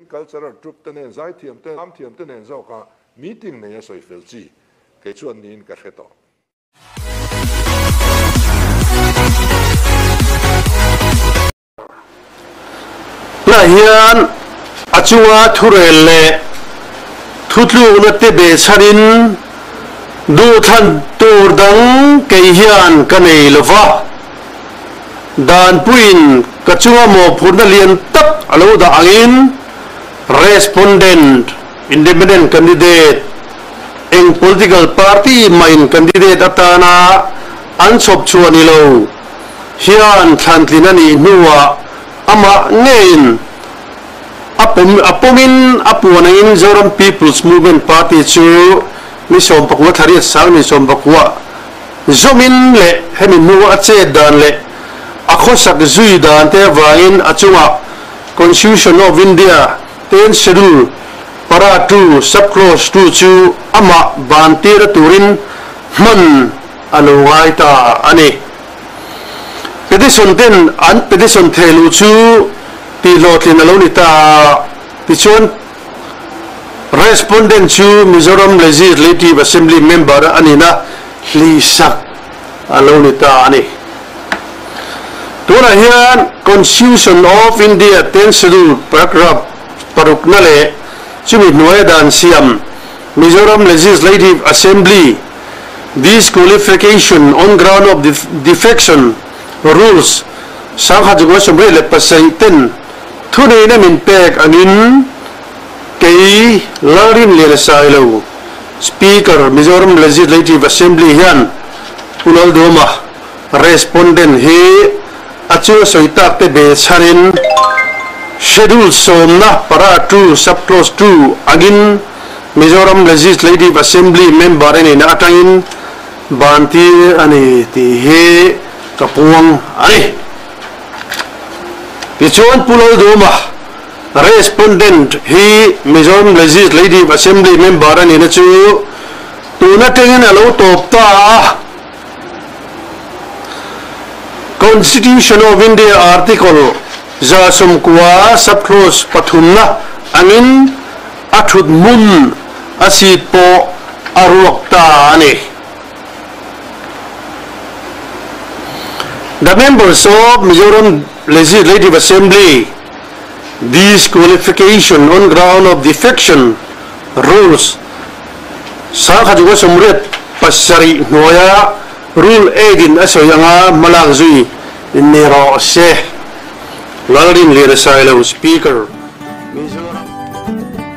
Cultural troupe te nen, zaithiam te, lamthiam te nen zawka meeting nei a sawi fel chi kei chuan niin ka hre tawh. Tunah hian a chunga thurel leh thutlukna te behchhanin duhthlan tur dang kei hian ka nei lo va. Danpuiin ka chunga mawhphurhna lian tak a lo dah angin Respondent, Independent Candidate, eng political party mahin candidate atana an chhawp chhuah ni lo. Hian thlantlin a nih hnuah amah ngeiin a pawm a pawmin a puan angin Zoram People's Movement Party chu ni 19 thla riat sang ni 19 zawmin leh hemi hnua a chet dan leh a khawsak zui dan te avangin a chungah Constitution of India Tenth Schedule Para 2 Sub-Clause 2 chu amah bantira turin hman a lo ngai ta a ni. Petition ten an petition theh luh chu tihhlawhtlin a lo ni ta a, tichuan Respondent chu Mizoram Legislative Assembly member a nihna hlihsak a lo ni ta a ni. Tunah hian Constitution of India Tenth Schedule paragraph parukna leh chumi hnuaia dan siam Mizoram Legislative Assembly Disqualification on ground of defection rules 1987 ten thuneihna min pek angin kei Lalrinliana Sailo, Speaker, Mizoram Legislative Assembly hian Pu Laldawma respondent hi a chunga sawi tak te be chharin Schedule sawmna para 2 sub-clause 2 angin Mizoram Legislative Assembly member a nihna atangin ban tir a ni tih hi ka puang a ni. Tichuan Pu Lalduma, Respondent, hi Mizoram Legislative Assembly member a nihna chu tun atangin a lo tawp ta a. Constitution of India Article 190 sub-clause pathumna angin A thut hmun a seat pawh a ruak ta a ni. The members of Mizoram Legislative Assembly disqualification on ground of defection rules 1987 hnuaia Rule 8 in a sawi anga hmalak zui ni rawh se. Lalrinliana Sailo, Speaker, Mizoram.